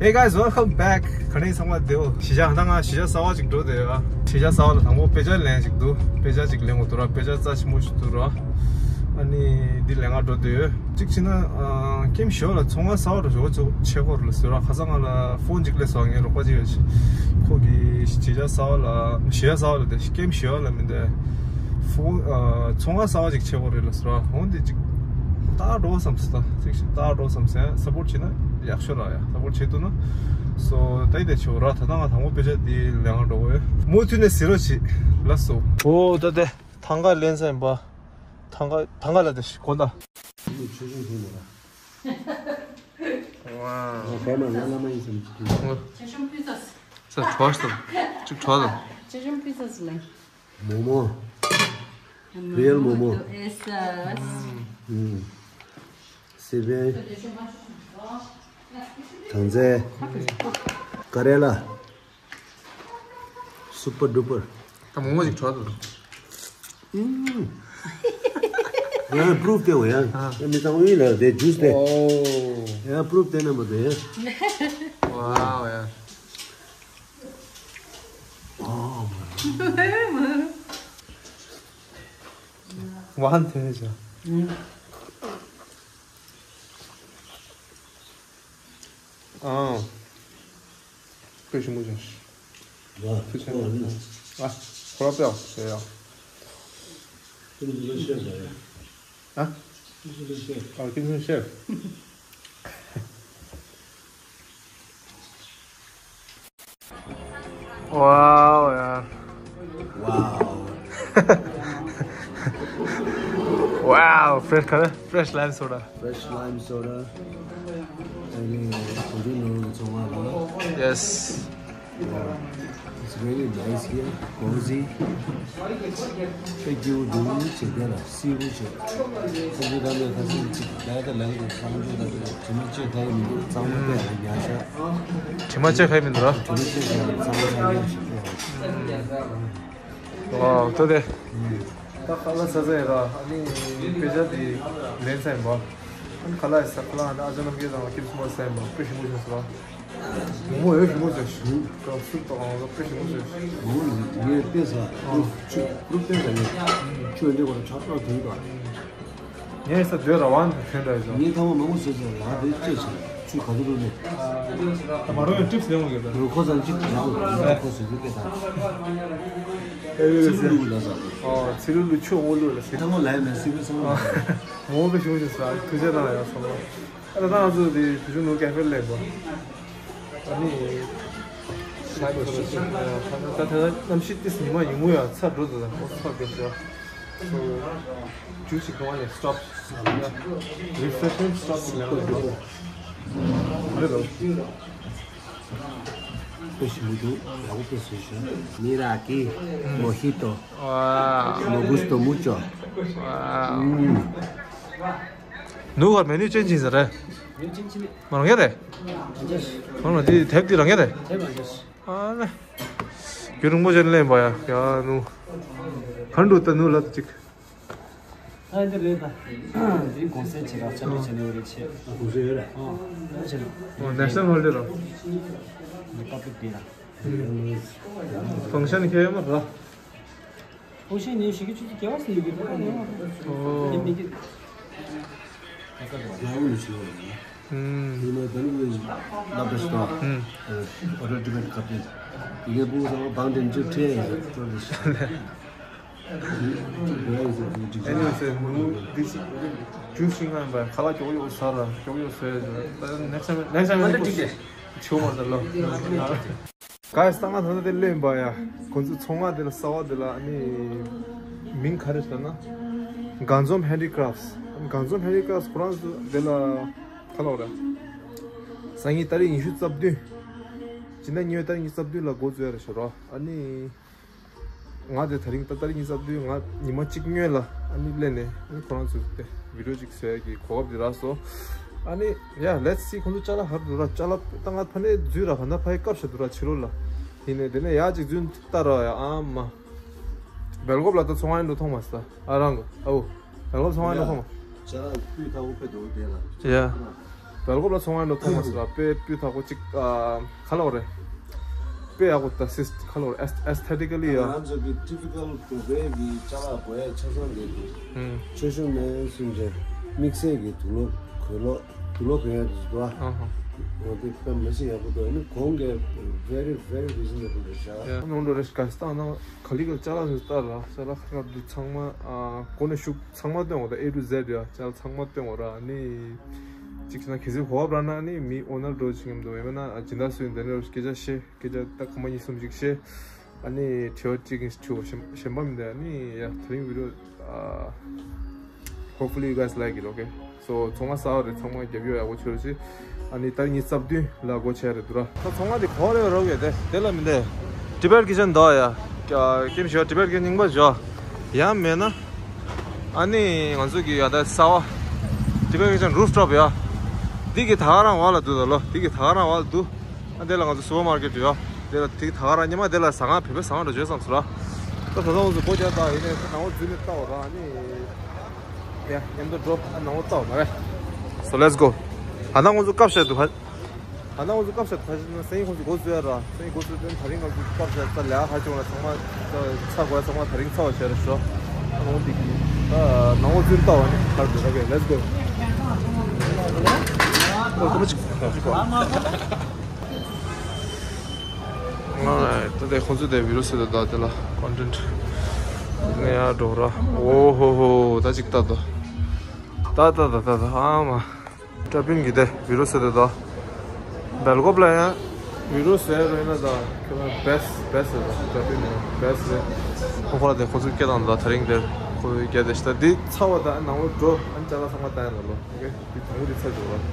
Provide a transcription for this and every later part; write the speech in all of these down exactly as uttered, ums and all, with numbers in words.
Hey guys, welcome back. ག་ནས་ཚང་མ་བདེ་པོ། གཞིས་ཆགས་ད་ང་གཞིས་ཆགས་གསར་པ་ཅིག་འགྲོ་བསྡད་ཡོད། གཞིས་ཆགས་གསར་པ་ལ་དང་པོ་དཔེ་ཆ་ལེན་ཅིག་འདུག་དཔེ་ཆ་ཅིག་ལེན་དགོས་འདུག་ར། དཔེ་ཆ་རྩ་ཆེན་པོ་ཞིག་འདུག་ར། ཨ་ནི་འདི་ལེན་ག་འགྲོ་བསྡད་ཡོད། གཅིག་བྱས་ན་ཨ་ཀེམ་ཞོ་ལ་ཚོང་ཁང་གསར་པ་འགྲོ་ཞོ་ཚོ་ཆེ་སྐོར་ལ་ཟེར་ར། ཁ་སང་ང་ལ་ཕོན་ཅིག་སླེབས་སོང་། ངའི་རོགས་པ་ཅིག་ཡོད་ཤི། ཁོ་གི་གཞིས་ཆགས་གསར་པ་ལ་གཞིས་ཆགས་གསར་པ་ལ་དེ་ཀེམ་ཞོ་ལ་མི་འདུག་ཕོན་ཨ་ཚོང་ཁང་གསར་པ་ཅིག་ཆེ་སྐོར་རེད་ལ་ཟེར་ར། འོན་ཏེ་ཅིག་ཏག་འགྲོ་བསམ་སོང་། ད་ཅིག་ཞིག་ཏག་འགྲོ་བསམ་སོང་། སཔོར་བྱས་ན་ཡག་ཤོས་ར་ཡ། སཔོར་བྱེད་ཐུབ་ན་སོ་ད་ཡི་དེ་ཆེ་བོ་ར། ད་ད་ང་དང་པོ་དཔེ་ཆ་འདི་ལེན་ག་འགྲོ་གི་ཡོད། མུ་མཐུད་ནས་གཟིགས་རོགས་བྱེད་ལགས་སོ། ཨོ་ད་དེ་ཐང་ག་ལེན་ས་ཡིན་པ། ཐང་ག་ཐང་ག་ལ་དེ་ཞིག་གོ་ད། ཆོས་ཆུང་ཐུང་མོ་ར། ཝའོ། ང་བས་མ་ང་བླ་མ་ཡིན་བསམ་གྱི་འདུག་ཆོས་ཆུང་ཕུན་ཚོགས། ས་གྲོགས་སམ། ཅིག་གྲོགས་དང་། ཆོས་ཆུང་ཕུན་ཚོགས་ལེན། མོག་མོག Real མོག་མོག་ཨེ་སི་ཨེ་སི། ཨུམ། སི་པན། གངས་རྩལ། ཀ་རེ་ལ། Super duper། ད་མོག་མོག་ཅིག་གྲོགས་དང་། ཨུམ། ཡང་པུ་རུབ་སྟེ་འོ་ཡང་། ཨ། ཡང་མི་ཚང་དབུས་ལ་དེ་ཇུས་དེ། ཨོ། ཡང་པུ་རུབ་སྟེ་ན་མ་དེ་ཡང་། ཝའོ་ཡ། ཨོ། ཝན་ཐེ་ཇ། ཨང་། དཔེ་ཞིམ་པོ་བྱུང་། ཝ། ཐུགས་རྗེ་ཆེ། ཨ། ཁོ་ར་ཨ། ཁོ་ར་ཨ་ཟེར་ཡ། ཁྱོད་ཚོ་ཤེས་པ་ཡ། ཨ། ཁྱོད་ཚོ་ཤེས། ཨ། ཁྱོད་ཚོ་ཤེས། ཝའོ་ཡ། ཝའོ། ཝའོ། Fresh color, fresh lime soda. Fresh lime soda. ཨ་ནི་གོ་ཐོས་ནོར་གྱི་ཚོང་པ་དང་། Yes. It's really nice here, cozy. དཔེ་སྐྱིད་པོ་འདུག་བྱེད་དེ་ལ་བསིལ་པོ་བྱེད། ཁོང་ཚོ་ད་ནས་ཁ་སང་གཅིག་ལས་ད་ལས་འདུག་ཁང་ཚོ་ད་དྲི་མ་བཅད་ཁ་ཡི་མི་འདུག་གཙང་མ་དཔེ་ལ་ཉར་ཤག་དྲི་མ་བཅད་ཁ་ཡི་མི་འདུག་ར། དྲི་མ་བཅད་ཁ་ཡི་གཙང་མ་ཆགས་ཉར་ཤག་ཨོ་ད་དེ། ད་ཁ་ལག་ཟ་ས་ཡིན་ར། ཨ་ནི་དཔེ་ཆ་དེ་ལེན་ས་ཡིན་པ། ཨ་ནི་ཁ་ལག་ཟ་ཁ་ལག་ཨ་ཅག་རྣམ་རྒྱལ་དང་ཁྱིམ་སུ་མ་ཟ་ཡིན་པ། དཔེ་ཞིམ་པོ་བྱུང་སོང་ར། མོག་མོག་ཡོད་ཞིམ་པོ་བྱུང་། ཀ་སུབ་དང་ཨང་དཔེ་ཞིམ་པོ་བྱུང་། མོག་མོག་ངས་བལྟས་ས་ཆུ་ཀུ་རུ་བལྟས་ས་ཡོད། ཆུ་འདྲེ་བར་ཆགས་པ་དེ་ཡིན་པ། ངས་ས་སྡོད་ར་བ་འདི་ཐོན་འདྲ་ཡོད། ངས་ཐང་མ་མང་པོ་བཟས་ཚར་ལ་དེ་ཅེས་བྱས་ཆུ་ག་ཚོད་རུ་ནས། ད་མ་རུང་ཡང་ཀྲིབ་སི་ལེན་དགོས་ཡོད་ད། རུ་ཁོ་ཚང་གཅིག་ཡག་པོ་རེད། ཁོ་ཟེར་རྒྱུ་སྐད་དང་། ཨེ་ཡོད་ཚི་ལུ་ལུ་ལ་ཟ། ཨོ་ཚི་ལུ་ལུ་ཆུ་འོ་ལུ་ལ་ཟ། ཐང་མ་ལ་ཡ་མེད་སི་ཀུ་སང་ལ། མོག་མོག་དཔེ་ཞིམ་པོ་བྱུང་སོང་། ཐུགས་རྗེ་གནང་ཡ་སོང་། ཨ་ད་ང་ཚོ་དེ་བུ་ཆུང་ནུ་ཀ་ཧྥེ་ལ་སླེབས་པ། ཨ་ནི། ད་ད་གནམ་གཤིས་ཏིས་ཉི་མ་ཡིན་མོ་ཡ་ཚ་འགྲོ་འདུག་ད་ཨོ་ཚ་འགྲོ་འདུག So, juice is going to stop. Refreshment stop. དཔེ་ཞིམ་པོ་འདུག་ཡག་པོ་དཔེ་བཟོས་ཤག་མི་ར་ཀི། མོ་ཧི་ཏོ། ཝའོ། མོ་གུ་སི་ཏོ་མུ་ཅོ། ཝའོ། ཨུམ། ནུ་བར་མེ་ནུ་ཅན་ཅིང་ཟེར་རེད། མ་རང་ཡ་རེད། མ་རང་དེ་དེབ་དེ་རང་ཡ་རེད། ཨ་ལེ། རྒྱུན་རིང་པོ་ཅན་ལེན་པ་ཡ་ཡ་ནུ། ཕན་འགྲོ་ད་ནུ་ལ་ཅིག་ཨ་འདི་རེད་ད། འདི་གོང་སེ་ཆེ་ར་ཆ་ལེ་ཆ་ལེ་རེད་ཆེ། གོང་སེ་ཡོད་ར། ཨ་ཆེ་ར། ཨོ་ནེ་ཤ་ནལ་ཧོ་ལི་ཌེ་ར། འདི་པབ་ལིག་ཌེ་ར། ཕང་ཤན་ཁེ་མ་ར། ཕང་ཤན་ནི་ཞིག་གི་ཆུ་ཚོད་བརྒྱད་པ་ཟིན་ཡོད་གི་རེད་པ་ནི། ཨོ། ཡིན་མི་གི། ཡང་ལུས་ཤི་ལོ་ཡིན། ཧུམ། ཡིན་ན་ད་ནི་ལབ་པ་ཞིག་དང་། ཧུམ། ཨོ་ཌར་ཊི་མེད་ཀ་ཊིང་། ཡི་གེ་བུ་ཚང་མ་བང་དེ་འཇུ་ཁྲེ་ཡིན་ཟེར་ཏོ་རེ་ཞིག Anyways, ནུ་འདི་ཞིག་ཇུས་ཤིག་ངན་པ་ཁ་ལག་ཀྱོག་ཡོག་ཟ་ར་ཀྱོག་ཡོག་ཟ་ཡ་ད་next time next time ནི་ཁུ་ཆུ་མ་ད་ལོ། ག་ས་ང་ད་ལྟ་དེ་ལེན་པ་ཡ། ཁོང་ཚོ་ཚོང་ཁང་དེ་ལ་གསར་པ་དེ་ལ་ཨ་ནི་མིང་ག་རེ་ཟེར་ན། གངས་འཛོམས་ཧེན་ཌི་ཀ་རབ་ཊི། གངས་འཛོམས་ཧེན་ཌི་ཀ་རབ་ཊི་ཁོ་རང་ཚོ་དེ་ལ་ག་ལབ་ར། སང་ཉིན་ཏ་རིག་ཉི་ཤུ་རྩ་བདུན། སྤྱི་ཟླ་གཉིས་པའི་ཏ་རིག་ཉི་ཤུ་རྩ་བདུན་ལ་འགོ་བཙུགས་ཡ་རེད་ཤག་ར། ཨ་ནི། ང་དེ་ད་རིང་ད་ཏ་རིག་ཉི་ཤུ་རྩ་བདུན་ང་ཉི་མ་གཅིག་སྔོན་ལ་ཨ་ནི་སླེབས་ནས་ཨ་ནི་ཁོ་རང་ཚོ་དེ་བི་ཌིའོ་ཅིག་བཟོ་ཡ་གི་གོ་སྐབས་དེ་རག་སོང་། ཨ་ནི་ཡ་let's see ཁོང་ཚོ་ཅ་ལག་ག་རེ་འདུག་ར། ཅ་ལག་ད་ང་ཕ་ནས་འཛུལ་ར་ག་ན་ཕ་ཡི་སྐབས་ཤ་འདུག་ར་ཕྱི་ལོགས་ལ། ཡིན་ནས་དེ་ནས་ཡ་གཅིག་འཛུལ་ལྟ་ར་ཡ་ཨ་མ། སྦེལ་ཀོབ་ལ་ད་ཚོང་ཁང་ཡིན་འགྲོ་མཐོང་མ་སོང་ཨ་རང་གི་ཨའུ། སྦེལ་ཀོབ་ཚོང་ཁང་ཡིན་འགྲོ་མཐོང་མ། ཅ་ལག་སྤུས་དག་པོ་དཔེ་འདུག་དེ་ལ། ཡ། སྦེལ་ཀོབ་ལ་ཚོང་ཁང་འགྲོ་ཐོག་མ་ཟེར་ལ་དཔེ་སྤུས་དག་པོ་གཅིག་ཨ་ག་ལབ་རེད། དཔེ་ཡག་པོ་ད་སིས་ག་ལབ་རེད། aesthetically ཡ། ང་ཚོ་གི་typical འབྲོག་པའི་གི་ཅ་ལག་དགོས་ཡ་ཆ་ཚང་འདི་འདུག་ཧུམ། ཆོས་ཞུ་མེད་སུན་ཅན་དམིགས་བསལ་གི་དུག་ལོག་གོས་ལོག་དུག་ལོག་གོན་ཡ་འདི་འདུག་ཨ། ཨ་ཧ། འོ་དེ་དཔེ་མི་སྲིད་ཡག་པོ་འདུག་ཨ་ནི་གོང་གི་very very reasonable རེད་ཤག་ཡ་ནང་འགྲོ་རེ་ག་སྟག་ནང་ག་ལི་ག་ཅ་ལག་ཟེར་ལྟ་ར་ཅ་ལག་ཁ་ཁ་འདུག་ཚང་མ་ཨ་གོ་ནས་ཤུགས། ཚང་མ་སྟོན་འོ་ད་A to Z ཡ་ཅ་ལག་ཚང་མ་སྟོན་འོ་ར་ནི། ཅིག་ན་གལ་སྲིད་གོ་བབ་རག་ན་ནི་མི་ཨོ་ནར་འགྲོ་བྱེད་མཁན་འདུག་ཡིན་ན་སྦྱིན་བདག་སུ་ཡིན་དེ་ནས་སྐད་ཆ་བཤད་སྐད་ཆ་ད་ཁོ་མ་གཉིས་གསུམ་ཅིག་བཤད། ཨ་ནི་དྲི་བ་གཅིག་གིས་དྲི་བ་གཞན་པ་མི་འདུག་ཨ་ནི་ཡ་དེ་རིང་བི་ཌི་ཡོ་ཨ། Hopefully you guys like it, okay? So ཚོང་ཁང་གསར་པ་རེད། ཚང་མ་རྒྱབ་སྐྱོར་ཡག་པོ་བྱོས་རོགས་བྱེད། ཨ་ནི་ད་རིང་ཉི་ཤུ་རྩ་བདུན་ལ་སྒོ་ཕྱེ་རེད་འདུག་ར། ད་ཚོང་ཁང་དེ་ག་པར་རེད་རོགས་ཡོད་དེ་དེ་ལ་མི་འདུག Tibet Kitchen འདུག་ཡ། ཀེམ་ཞོ་Tibet Kitchen རྙིང་པ་ཞོ། ཡང་མེད་ན། ཨ་ནི་ང་ཚོ་གི་ཡ་ད་གསར་པ། Tibet Kitchen rooftop ཡ། འདི་གི་ད་ག་རང་བ་ལ་འདུག་ད་ལོ་འདི་གི་ད་ག་རང་བ་ལ་འདུག་ཨ་དེ་ལ་ང་ཚོ་སུ་པར་མར་ཀེཊ་ཡོད། དེ་ལ་དེ་ད་ག་རང་ཉི་མ་དེ་ལ་ཟ་ཁང་བོད་པའི་ཟ་ཁང་འགྲོ་བྱོས་བསམ་སོང་ར། ད་ད་ལྟ་ང་ཚོ་སྒོ་རྒྱག་ད་ཡིན་ནས་ནང་ལོགས་འཛུལ་ནས་ལྟ་འོ་ར་ཨ་ནི། ཡ་མཉམ་དུ་འགྲོ་ཨ་ནང་ལོགས་ལྟ་འོ་མ་རེད། So let's go. ད་ལྟ་ང་ཚོ་སྐབས་ཤར་དུ་ཕ། ད་ལྟ་ང་ཚོ་སྐབས་ཤར་དུ་ཕ་ཞིག་ན་སང་ཉིན་ཁོང་ཚོ་སྒོ་བཙུགས་ཡ་ར་སང་ཉིན་སྒོ་བཙུགས་དོན་ད་རིང་ང་ཚོ་སྐབས་ཤར་ད་ལས་ཧ་ཅང་ལ་ཚང་མ་ད་ཚ་དགོས་ཚང་མ་ད་རིང་ཚ་བ་བྱས་ར་ཤོ། ཨ་ནང་འདི་གི་ད་ནང་ལོགས་འཛུལ་ལྟ་འོ་ནི་ཕར་འགྲོ་ད་གས། Let's go. ཨོ་ད་མ་ཅིག Alright, ད་དེ་ཁོང་ཚོ་དེ་བི་ཌི་ཡོ་ཟེར་དེ་ད་དེ་ལ་content ནས་ཡར་འགྲོ་ར། ཨོ་ཧོ་ཧོ་ད་ཅིག་ལྟ་དོ། ད་ད་ད་ད་ད་ཨ་མ། ཏྲ་པིན་གི་དེ་བི་ཌི་ཡོ་ཟེར་དེ་ད། སྦེལ་ཀོབ་ལ་ཡང་བི་ཌི་ཡོ་ཟེར་རེད་ན་ད་ཁྱོད་རང་best best ཟེར་ད་ཏྲ་པིན་ནས་best རེད། ཁོ་ཁོ་ལ་དེ་ཁོ་ཚོ་སྐད་བཏང་ད་ད་རིང་དེ་ཁོ་ཚོ་སྐད་དེ་ཤི་ད་འདི་ཚ་བ་ད་ནང་ལོགས་འགྲོ་ཨ་ཅ་ལག་ཚང་མ་ད་ཡང་ལ་ལོ། Okay, we can really touch it, right?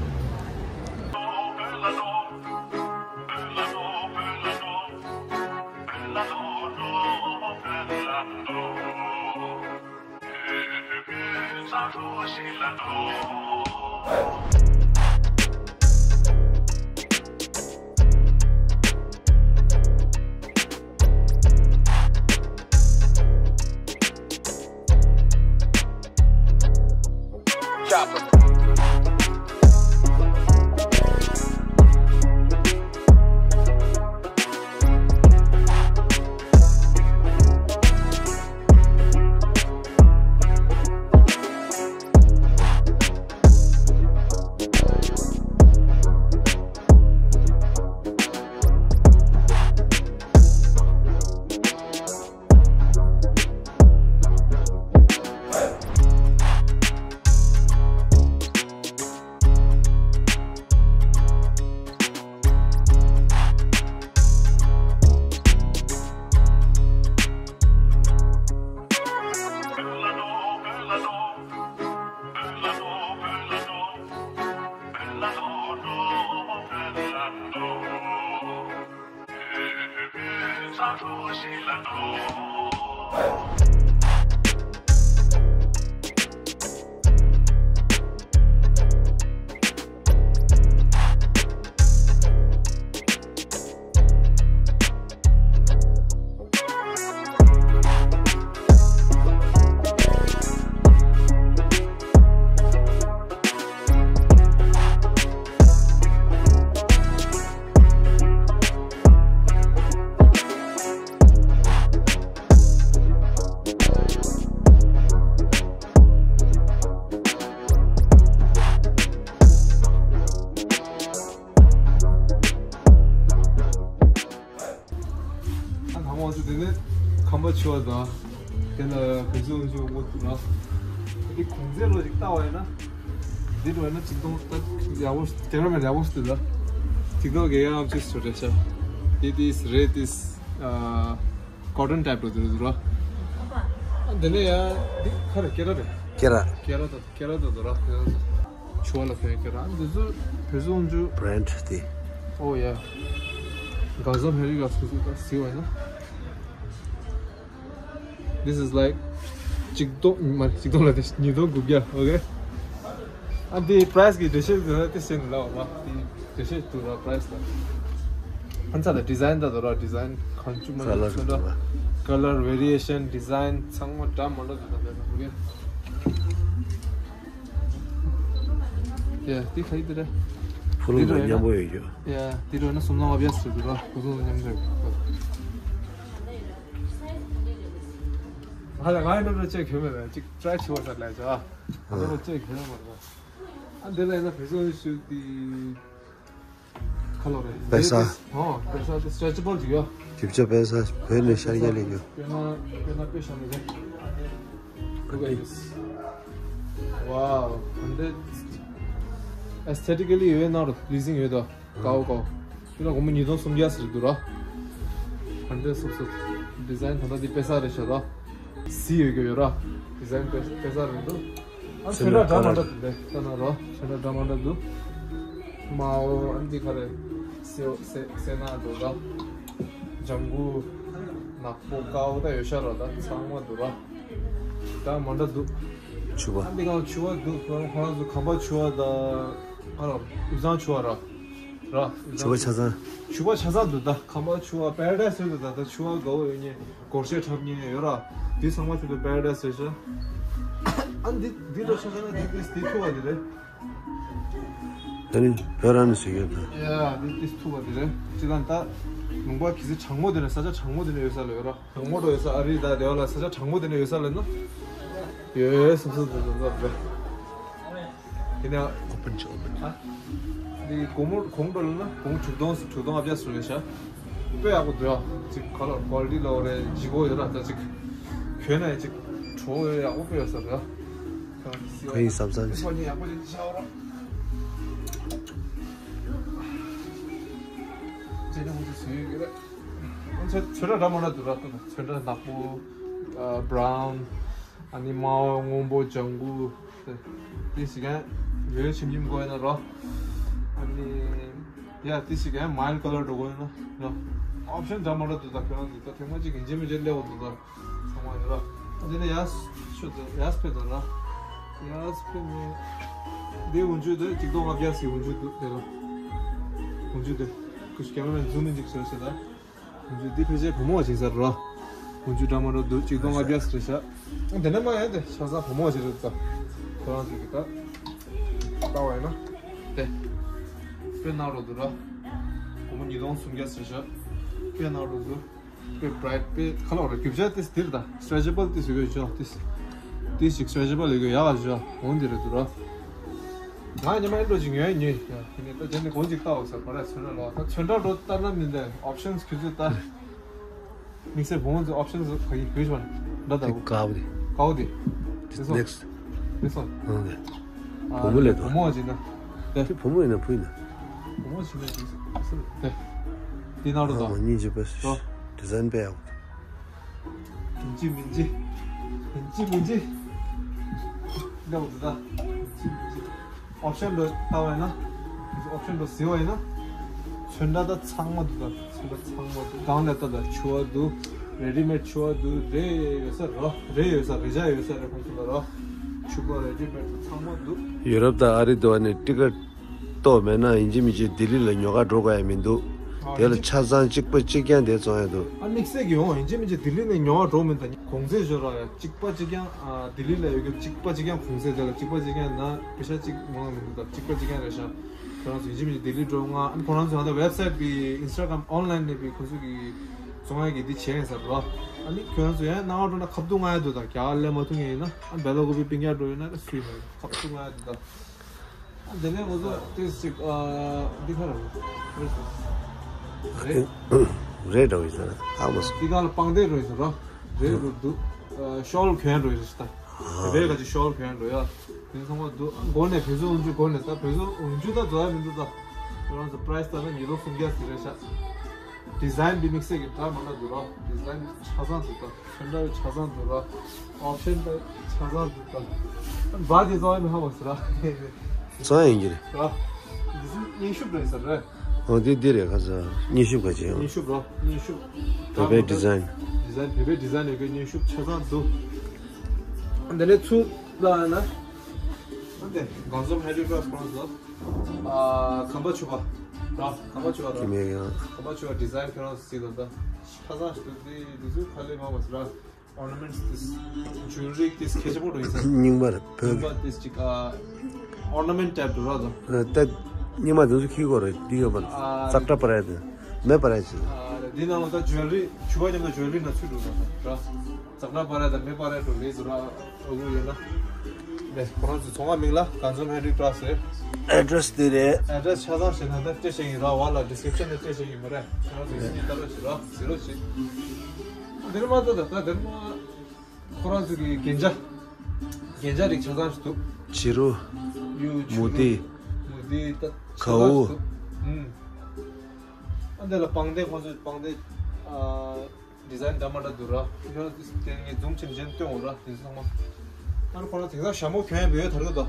ཨ་ནང་ང་ཚོ་དེ་ནས་ཁམས་པ་ཆུ་བ་དང་། དེ་ལ་བོད་ཟོག་ཆུ་བ་འོ་དེ་ལ། དེ་གོང་ཚད་ལོ་ཅིག་ལྟ་བ་ཡིན་ན། འདི་འགྲོ་ཡིན་ན་ཅིག་སྟོང་ད་ཡག་པོ་ཀེ་མེ་ར་མེན་ཡག་པོ་ཞིག་འདུག་ལ། ཅིག་སྟོང་གི་ཡང་ཅིག་སུ་རེད་ཤག It is, rate is, uh, cotton type ལ་འདུག་ར། ཨ་འདི་ནས་ཡང་འདི་ག་རེ་སྐེ་ར་རེད། སྐེ་ར། སྐེ་ར་དང་། ཁྱེད་རང་ཚོ་ར་ཁྱེད་རང་ཚོ་ཆུ་བ་ལ་ཕན་ཁྱེད་རང་འདི་ཚོ་བོད་ཟོང་ཆུ། Brand དེ། Oh yeah. གང་ཟག་ཧེ་རི་ག་སུ་སུ་ག་སི་བ་ན། This is like གཅིག་སྟོང་མ་རེད། གཅིག་སྟོང་ལ་དེ་ཉིས་སྟོང་དགུ་བརྒྱ། Okay. ཨ་འདི་price གི་འགྲེལ་བཤད་དེ་ན་དེ་བཤད་ནི་ལ་བ་མ་འདི་འགྲེལ་བཤད་དུ་ར་price ལ། ཨ་ཚ་ལ་design ད་དོ་ར་design གང་བཅུ་མ་ཡིན་ཚོད་འདྲ། Color variation, design ཚང་མ་འདྲ་མ་འདྲ་དུ་ད་དེ་ན། Okay. Yeah, དེ་ག་ཡི་དེ་རེད། ཕུ་ལུང་དང་མཉམ་པོ་ཡོད་རྒྱུ། ཡ། འདི་འགྲོ་ན་སུམ་ལོང་ཨ་བི་ཡ་སི་རེད་འདུག་ར། ཕུ་ལུང་དང་མཉམ་པོ་ཡོད། ང་ལ་ང་ཡི་འགྲོ་འགྲོ་ཅེས་གྱོན་མེད་པས་ཅིག་ཊ་རའི་བྱེད་པ་ཟེར་ལས་ཅོ། ང་འགྲོ་ཅེས་གྱོན་མེད་པ། ཨ་འདི་ལ་ཡིན་ན་བེ་སོ་ནི་ཤུ་དི་ཁ་ལོ་རེད། པེ་ས། ཨོ་པེ་ས་དེ་སི་ཊེ་ཆི་བལ་ཅིག་ཡོད། རྒྱུ་ཆ་པེ་ས་བོད་ནས་ཤར་རྒྱག་ལས་རྒྱུ། དཔེར་ན་དཔེར་ན་དཔེ་བཞག་ན་རེད། Look at this. Wow. And that aesthetically ཡོད་ན་རོ་pleasing ཡོད་དོ། ཀའོ་ཀའོ། དེ་ལ་སྒོར་མོ་ཉིས་སྟོང་སུམ་བརྒྱ་ཟེར་འདུག་ར། ཧན་ཌེ་སོབ་སོབ། ཌི་ཛའིན་ད་ལྟ་འདི་པེ་ས་རེད་ཤག་ར། སི་ཡོད་རྒྱུ་ཡོད་ར། ཌི་ཛའིན་པེ་པེ་ས་རེད་འདུག་ཨ་ཚོན་ཁྲ་འདྲ་མ་འདྲ་འདུག་ལེ། ལྟ་ན་རོ། ཚོན་ཁྲ་འདྲ་མ་འདྲ་འདུག་མའོ་ཨ་འདི་ག་རེ། སེ་སེ་སེ་ན་འདུག་ར། ལྗང་གུ། ནག་པོ་ཀའོ་ད་ཡོད་ཤག་ར། ད་ཚང་མ་འདུག་ར། འདྲ་མ་འདྲ་འདུག་ཕྱུ་པ། ཨ་འདི་ག་ཕྱུ་པ་འདུག་ཁོ་རང་ཁོ་རང་ཚོ་གམ་པ་ཕྱུ་པ་ད། ཨ་རོ། དབུས་གཙང་ཕྱུ་པ་ར། ར། ཕྱུ་པ་ཆ་ཚང་། ཕྱུ་པ་ཆ་ཚང་འདུག་ད་ཁམས་པ་ཕྱུ་པ་པ་ར་ཌའི་སི་ཡོད་འདུག་ད་ད་ཕྱུ་པ་དགའ་པོ་ཡོད་ཉེ་སྒོར་གཞས་འཁྲབ་ཉེ་ཡོད་ར། དེ་ཚང་མ་ཁྱོད་ཚོ་པ་ར་ཌའི་སི་ཡོད་ཤག་ཨ་འདི་འདི་འདྲ་ཆ་ཚང་ན་འདི་འདི་འདི་ཐུག་པ་འདི་རེད། ད་ནི་བོད་རང་ནས་བཟོས་ཡོད་ད། ཡ་འདི་འདི་ཐུག་པ་འདི་རེད། ཅི་ལ་ད་ལུང་པ་གི་སི་གྲང་མོ་འདི་ནས་ས་ཆ་གྲང་མོ་འདི་ནས་ཡོད་ས་ལ་ཡོད་ར། གྲང་མོ་འགྲོ་ཡོད་ས་ཨ་རི་ད་དེ་བ་ལ་ས་ཆ་གྲང་མོ་འདི་ནས་ཡོད་ས་ལ་ན། ཡོད་སོ་སོ་སོ་སོ་སོ། དེ་ནས་ཨོ་པན་ཆོ་ཨོ་པན་ཆོ། ཨ། འདི་སྒོར་མོ་གོང་འགྲོ་ལ་ན་གོང་དྲུག་སྟོང་དྲུག་སྟོང་ལྔ་བརྒྱ་སུ་རེད་ཤག་དཔེ་ཡག་པོ་འདུག་ཡ། ཅིག་ག་ལ་ཀོ་ལི་ཊི་ལོ་རེད་ལྗིད་ཁོག་ཡོད་ར། ད་ཅིག་གྱོན་ན་ཡ་ཅིག་བྲོ་བོ་ཡག་པོ་དཔེ་ཡོད་ས་རེད་ཡ། ག་ཡིན་བསམ་བསམ་ཞིག་ཡག་པོ་ཅིག་ཆགས་ར། ཅེ་ནི་ཧུ་ཅི་སུ་ཡོད་ཀྱི་རེད། ཚོན་ཚོན་ཁྲ་འདྲ་མ་འདྲ་འདུག་ར། ད་ཚོན་ཁྲ་ནག་པོ། ཨ། བྷ་རའུན། ཨ་ནི་དམར་པོ་སྔོན་པོ་ལྗང་གུ། དེ་དེ་ཞིག་ཡང་ཡོད་ཆིམ་ཆིམ་དགོས་ན་རོ། ཨ་ནི་ཡ་དེ་ཞིག་ཡང་མའིལ་ཌི་ཀ་ལར་འགྲོ་དགོས་ན་རོ། ཨོབ་ཤན་འདྲ་མ་འདྲ་འདུག་ད་ཁྱོད་རང་ཚོ་ད་ཐེངས་མ་གཅིག་ཡིན་གཅིག་མིན་གཅིག་སླེབས་འོང་འདུག་ད་ཚང་མ་ཡོད་ར། ཨ་དེ་ནས་ཡར་ཤོད་དོ་ཡར་ཕེབས་དོ་ར། ཡར་ཕེབས་ནས་འདི་འོན་ཆུ་དེ་གཅིག་སྟོང་ལྔ་བརྒྱ་ཟིག་འོན་ཆུ་འདུག་དེ་ལ། འོན་ཆུ་དེ་ཁུ་ཤི་ཀེ་མ་ར་ཛུམ་ཨིན་ཅིག་བྱས་བྱས་ད། འདི་ཕལ་ཆེར་བུ་མོ་བ་ཅིག་ཟེར་རོ། ཀུན་སྤྱོད་འདྲ་མ་འདྲ་འདུག་གཅིག་སྟོང་ལྔ་བརྒྱ་ཟེར་ཤག་དེ་ནས་མ་ཡང་དེ་ཆ་ཚང་བུ་མོ་བ་ཅིག་རེད་ད། ཁོ་རང་ཚོ་གི་ད། ལྟ་བ་ཡིན་ན། དེ། དཔེ་ནག་རོ་འདུག་ར། སྒོར་མོ་ཉིས་སྟོང་སུམ་བརྒྱ་ཟེར་ཤག་དཔེ་ནག་རོ་འདུག་དཔེ་བྷ་རའིཊ་དཔེ་ཁ་ལོ་ར་རྒྱུ་ཆ་དེ་འདིར་ད། སི་ཊེ་ཆི་བལ་དེ་ཟེར་གི་ཆོག་དེ། དེ་ཞིག་སི་ཊེ་ཆི་བལ་ཡོད་གི་ཡག་ག་ཆོག་འོང་འདི་རེད་འདུག་ར། ང་ཉི་མ་ཨེ་འགྲོ་ཅིག་ཉོས་ཉོས། དེ་ནས་ད་དེ་ནས་གོང་ཅིག་ལྟ་འོ་ཟེར་བ་ར། ཚོན་ཁྲ་ལོ་ད་ཚོན་ཁྲ་འགྲོ་ལྟ་ན་མི་འདི་ཨོབ་ཤན་ཁྱོད་ཚོས་ལྟ། དམིགས་བསལ་བུ་མོ་ཚོའི་ཨོབ་ཤན་ག་ཡིན་གོ་ཤོག་ད་ད་འོ། དཀར་པོ་དེ། དཀར་པོ་དེ། དེ་ནེག་སི་ཊི། དེ་སོ། ཨང་དེ། ཨ་བུ་མོ་ལས་དོ། བུ་མོ་ཅིག་ན། དེ་བུ་མོ་ཡིན་ན་བུ་ཡིན་ན། བུ་མོ་ཅིག་ན་དེ་སོ་དེ། དེ་ན་རོ་ད། ཨ་མ་གཉིས་ཀྱི་པས། ཌི་ཛའིན་དཔེ་ཡག་པོ། ཡིན་གཅིག་མིན་གཅིག་ཡིན་གཅིག་མིན་གཅིག་འདྲ་བོ་འདུག་ད། ཡིན་གཅིག་མིན་གཅིག་ཨོབ་ཤན་འགྲོ་ལྟ་བ་ཡིན་ན། ཨོབ་ཤན་འགྲོ་ཟེར་བ་ཡིན་ན། ཚོན་ཁྲ་ད་ཚང་མ་འདུག་ད། ཚོན་ཁྲ་ཚང་མ་འདུག་སྒང་ལ་ལྟ་ད་ཕྱུ་པ་འདུག་རེ་ཌི་མེཌ་ཕྱུ་པ་འདུག་རེ་ཡོད་ས་རོ། རེ་ཡོད་ས་རེ་བྱ་ཡོད་ས་རེ་ཁོང་ཚོ་ལ་རོ། ཕྱུ་པ་རེ་ཌི་མེཌ་ཚང་མ་འདུག་ཡུ་རོབ་དང་ཨ་རི་འདྲ་བ་ནས་ཊི་ཀེ་ཊི་ལྟོ་མེད་ན་ཡིན་གཅིག་མིན་གཅིག་ལྡི་ལི་ལ་ཉོ་ག་འགྲོ་དགོས་ཡ་མི་འདུག་ཨ་དེ་ལ་ཡིན་གཅིག་ཆ་ཚང་གཅིག་པ་གཅིག་རྐྱང་དེ་བཙོང་ཡ་འདུག་ཨ་དམིགས་བསལ་གྱི་ཡོང་ཡིན་གཅིག་མིན་གཅིག་ལྡི་ལི་ནས་ཉོ་བ་འགྲོ་མིན་ད་གོང་ཚད་ཤོར་ར་ཡ། གཅིག་པ་གཅིག་རྐྱང་ཨ་ལྡི་ལི་ལ་ཡོད་རྒྱུ་གཅིག་པ་གཅིག་རྐྱང་གོང་ཚད་དེ་ལ་གཅིག་པ་གཅིག་རྐྱང་ན་པེ་ཤ་གཅིག་མང་བ་མི་འདུག་ད་གཅིག་པ་གཅིག་རྐྱང་རེད་ཤག་ཁོ་རང་ཚོ་ཡིན་གཅིག་མིན་གཅིག་ལྡི་ལི་འགྲོ་ང་ཨ་ཁོ་རང་ཚོ་ཧ་ད་ཝེབ་སའིཊ་བི་ཨིན་སི་ཊ་གྷ་རམ་ཨོན་ལའིན་ནས་བི་ཁོ་ཚོ་གི་བཙོང་ཡ་གི་འདི་བྱས་ཡིན་ཟེར་རོ། ཨ་ནི་ཁྱོད་རང་ཚོ་ཡང་སྣང་བ་འགྲོ་ན་ཁ་ཐུག་ང་ཡ་འདུག་ད་རྒྱ་གར་སླེབས་མ་ཐུབ་ངེས་ཡིན་ན་ཨ་སྦེལ་ཀོབ་པི་སྤུན་ཀྱག་འགྲོ་ཡོད་ན་ཨ་སུ་ཡིན་ན་ཁ་ཐུག་ང་ཡ་འདུག་ད། དེ་ནས་ང་ཚོ་ཏིས་ཅིག་ཨ་འདི་ག་ར་རེད། རེད་འགྲོ་ཡིན་ཟེར་ཨ་མ་སོང་། འདི་ག་ལ་པང་གདན་འགྲོ་ཡིན་ཟེར་རོ། རེད་འགྲོ་འདུག་ཨ་ཤོལ་གྱོན་འགྲོ་ཡིན་ཟེར་ད། དེ་བས་ག་ཅིག་ཤོལ་གྱོན་འགྲོ་ཡ། དེ་ཚང་མ་འདུག་ཨ་མགོ་ནས་བེད་སྤྱོད་འོང་རྒྱུ་མགོ་ནས་ད་བེད་སྤྱོད་འོང་རྒྱུ་ད་འཛོལ་ཡ་མི་འདུག་ད། ཁྱོད་རང་ཚོ་པ་རའེ་སི་ལྟ་ན་ཉིས་སྟོང་སུམ་བརྒྱ་ཟིག་རེད་ཤག་ཌི་ཛའིན་འདི་དམིགས་བསལ་གྱི་འདྲ་མ་འདྲ་འདུག་རོ། ཌི་ཛའིན་ཆ་ཚང་འདུག་ད། ཚོན་ཁྲ་ཆ་ཚང་འདུག་ར། ཨོབ་ཤན་ད་ཆ་ཚང་འདུག་ད། བ་དེ་ཚོ་ཨ་མི་ཧ་མ་སི་ར། ཚོ་ཡིན་གྱི་རེད། ར། འདི་ཚོ་སྙན་ཞུ་རེད་ཟེར་རེད། ཨོ་དེ་འདི་རེད་ཁ་ས། སྙན་ཞུ་ག་ཅི་ཡང་། སྙན་ཞུ་ར། སྙན་ཞུ། བོད་པའི་ཌི་ཛའིན། ཌི་ཛའིན་བོད་པའི་ཌི་ཛའིན་ཡོད་པའི་སྙན་ཞུ་ཆ་ཚང་འདུག་འདི་ནས་ཚུར་ལ་ན། འདི་གང་འཛོམས་ཧེ་ཌི་ཀ་ར་སི་ཁོ་རང་ཚོ། ཨ་གམ་པ་ཕྱུ་པ། ར་གམ་པ་ཕྱུ་པ་ར། དེ་མེད་ཡང་། གམ་པ་ཕྱུ་པ་ཌི་ཛའིན་ཁྱོད་རང་ཚོ་གཟིགས་དང་ད། ཁ་སང་ཞིག་ཏུ་དེ་དེ་ཚོའི་ཁ་ལས་མ་བ་སི་ར། ཨོར་ན་མེནཊ་དེ། ཇུ་ལ་རི་དེ་སྐད་ཆ་པོ་འགྲོ་ཡིན་ས། རྙིང་པ་རེད་བོད་རྙིང་པ་དེ་ཅིག་ཨ། ཨོར་ན་མེནཊ་ཊའིབ་འགྲོ་ར་དང་། ད་ སྙིང་མ་དེ་ཚོ་ཁྱི་གོ་རེད། འདི་ཡོད་པ་ཙག་སྒྲ་པ་རེད། དེ་མེ་པ་རེད་ཅེས། འདི་ནང་ལ་ད་ཇུ་ཝེ་ལ་རི་ཕྱུ་པ་མཉམ་དུ་ཇུ་ཝེ་ལ་རི་ནང་ཚུད་འགྲོ་ར། ཙག་སྒྲ་པ་རེད་དང་མེ་པ་རེད་འགྲོ་ལས་ཟུར་ར་ཨ་ཁུ་ཡོད་ན། ལས་ཁོ་རང་ཚོའི་ཚོང་ཁང་མིང་ལ་གངས་ལྗོངས་ཧན་རིག་ཊ་རག་སི་རེད། ཨེ་ཌི་རེ་སི་དེ་རེད། ཨེ་ཌི་རེ་སི་ཆ་ཚང་ཞིག་ན་ད་སྤྲད་བཞག་ཡིན་ར། བ་ལ་ཌི་སི་ཀི་རིབ་ཤན་ནས་སྤྲད་བཞག་ཡིན་མ་རེད། ཁྱེད་རང་ཚོས་སི་ནི་ལྟ་རོགས་བྱེད་རོགས་བྱེད་རོགས་བྱེད། འདིར་མ་ལྟ་ད་ད་འདིར་མ། ཁོ་རང་ཚོ་གི་རྒྱན་ཆ། རྒྱན་ཆ་རིགས་ཆ་ཚང་ཞིག་འདུག་བྱི་རུ། གཡུ་བྱུ་མུ་རུ། ཏི། མུ་ཏི་ད་གའུ། ཆ་ཚང་ཞིག་འདུག་ཨུམ། ཨ་འདི་ལ་པང་གདན། ཁོ་ཚོའི་པང་གདན། ཨ་ཌི་ཛའིན་འདྲ་མ་འདྲ་འདུག་ར། ཡང་དེ་ངས་ཛུམ་བྱེད་མཁན་སྟོན་འོང་ར། དེ་ཚོ་ཚང་མ། ཨ་ནི་ཁོ་རང་དེང་སང་ཞྭ་མོ་གྱོན་ཡས་བོད་ཡོད་དར་གི་འདུག་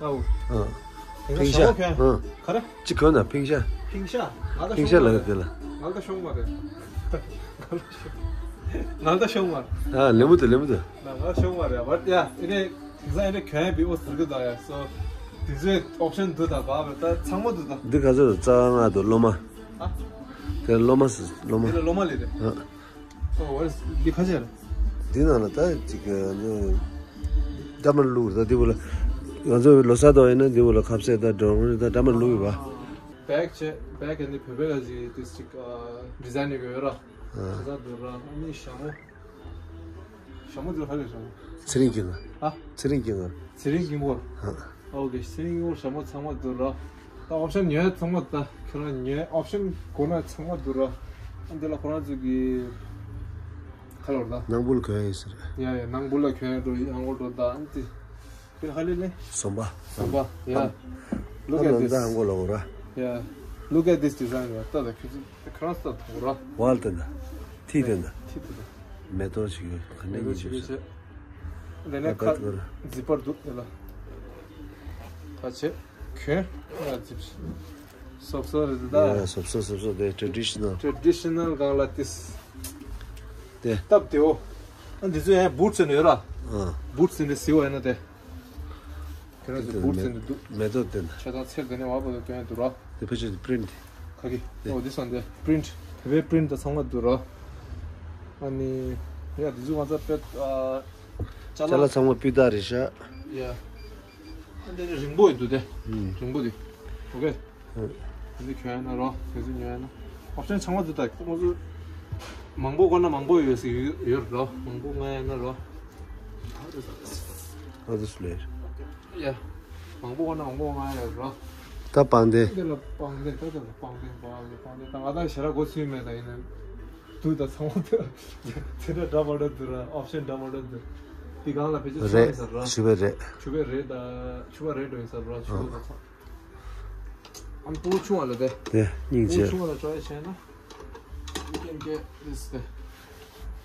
ཨའོ། ཨ། དེང་སང་ཕིང་ཞྭ་ཞྭ་མོ་གྱོན་ཡས། ཨ། ག་རེ། ཅི་གོན་ན་ཕིང་ཞྭ། ཕིང་ཞྭ། ང་ལ་ཕིང་ཤོང་ཤྭ་མ་ལ་རེད། དེ་ལ། ང་ལ་ཤོང་མ་རེད། ང་ལ་ཤོང་མ་རེད། ཨ་ལེ་མུ་ཏུ་ལེ་མུ་ཏུ། ང་ལ་ཤོང་མ་རེད། བར་ཡ་ཨེ་རེད། དེང་སང་ཨེ་རེད་གྱོན་ཡས་བི་ཨོ་ཟེར་གི་འདུག་ཡ། སོ། དེ་ཚོའི་ཨོབ་ཤན་འདུག་ད་བ་བ་ད་ཚང་མ་འདུག་ད། འདི་ག་ཚོད་རྩ་ང་དུ་སློབ་མ། ཨ། དེ་སློབ་མ་ཟེར་སློབ་མ། དེ་ལ་སློབ་མ་ལས་རེད། ཨ། ཨོ་འདི་ཁ་ཤས་རེད། འདི་ནང་ལ་ད་ཅིག་ཨ་ནི་འདྲ་མ་བླུགས་ད། འདི་བོ་ལ་ང་ཚོ་ལོ་གསར་དོ་ཡིན་ན་འདི་བོ་ལ་ཁ་ཟས་ད་འགྲོ་འོང་ད་འདྲ་མ་བླུགས་ཡོད་པ། བེག་བྱས་བེག་ཨ་ནི་བོད་པའི་ལ་ཅིག་ཏིས་ཅིག་ཨ་ཌི་ཛའིན་ཡོད་ར། ཨ། ཁ་ས་འདུག་ར། ཨ་ནི་ཞྭ་མོ། ཞྭ་མོ་འདི་ཧ་ལས་ཞྭ་མོ། ཚེ་རིང་སྐྱིད་ལ། ཨ། ཚེ་རིང་སྐྱིད་ལ། ཚེ་རིང་སྐྱིད་མོ། ཨ། ཨོ་ཀེ། ཚེ་རིང་སྐྱིད་མོ་ཞྭ་མོ་ཚང་མ་འདུག་ར། ད་ཨོབ་ཤན་ཉོས་ཚང་མ་ད་ཁྱོད་རང་ཉོས་ཨོབ་ཤན་གོ་ན་ཚང་མ་འདུག་ར། ཨ་འདི་ལ་ཁོ་རང་ཚོ་གི་ཁ་ལོར་ད། ནང་བུ་ལ་གོན་ཡ་ཡིན་ཟེར། ཡ་ཡ་ནང་བུ་ལ་གོན་ཡ་འགྲོ་ཡང་འགོ་འགྲོ་ད་ཨ་འདི། དེ་ཧ་ལས་ལེ། ཟོམ་པ། ཟོམ་པ། Yeah. Look at this. ད་ཧང་གོ་ལ་འོ་ར། Yeah. Look at this design. ད་ད་ཁྱོད་ཚོ་ཁ་རང་ས་ཐོག་ར། ཝལ་དེ་འདྲ། ཐིག་དེ་འདྲ། ཐིག་དེ་འདྲ། མེ་ཏོག་ཞིག་ག་ནས་ཡིན་ཅིག་ཤ། དེ་ནས་ཁ་ཛི་པར་འདུག་དེ་ལ། ད་ཆེ། གྱོན། ཡ་ཛི་པར། སོབ་སོབ་རེད་ད། ཡ་སོབ་སོབ་སོབ་སོབ་དེ་ཊེ་ཌི་ཤི་ནལ། ཊེ་ཌི་ཤི་ནལ་སྒང་ལ་ཏིས། དེ། སྟབས་བདེའོ། ཨ་འདི་ཚོ་ཡང་བུ་ཊི་སི་ནས་ཡོད་ར། ཨ། བུ་ཊི་སི་ནས་ཟིལ་བ་ཡིན་ན་དེ། ཁྱེད་རང་ཚོ་བུ་ཊི་སི་ནས་འདུག་མེ་ཏོག་དེ་འདྲ། ཆ་ཚང་ཚེར་དེ་ནས་བ་བ་ལ་སྟོན་ཡ་འདུག་ར། དེ་ཕལ་ཆེར་པི་རིན་ཊི། ཁ་གི། ཨོ་འདི་སང་དེ་པི་རིན་ཊི། བོད་པའི་པི་རིན་ཊི་ད་ཚང་མ་འདུག་ར། ཨ་ནི། ཡ་འདི་ཚོ་ང་ཚོ་དཔེ། ཨ། ཅ་ཅ་ལག་ལག་ཚང་མ་སྤུས་དག་རེད་ཤག་ཡ། ཨ་འདི་ནི་རིང་པོ་ཡོད་འདུག་དེ། ཨུམ། རིང་པོ་དེ། ཨོ་ཀེ། ཨུམ། འདི་གྱོན་ཡ་ན་རོ། དེ་ཚོ་ཉོ་ཡ་ན། ཨོབ་ཤན་ཚང་མ་འདུག་ད། ཁོ་ཚོ་མང་པོ་དགོས་ན་མང་པོ་ཡོད་ཟེར་ཡོད་ཡོད་རོ། མང་པོ་མངགས་ཡ་ན་རོ། ཨ་འདི་སུ་ལས། ཡ། མང་པོ་དགོས་ན་མང་པོ་མངགས་ཡ་རོ། ད་པང་གདན། འདི་ལ་པང་གདན། ད་ད་ལ་པང་གདན་པ་ལ་པང་གདན། ད་ང་ད་ཞེ་དྲག་གོ་ཚུལ་མེད་ད་ཡིན་ན། འདུག་ད་ཚང་མ་འདུག་དེ་འདྲ་འདྲ་མ་འདྲ་འདུག་ར། ཨོབ་ཤན་འདྲ་མ་འདྲ་འདུག་དེ་སྒང་ལ་ཕལ་ཆེར་ཕྱུ་པ་རེད་ཡིན་ས་ར། ཕྱུ་པ་རེད། ཕྱུ་པ་རེད་ད། ཕྱུ་པ་རེད་འགྲོ་ཡིན་ས་ར། ཕྱུ་པ་ད་ཚང་། ཨ་ནི་སྤུ་གུ་ཆུང་བ་ལ་དེ། དེ་སྙིང་རྗེ། སྤུ་གུ་ཆུང་བ་ལ་try་བྱས་ན། You can get this དེ།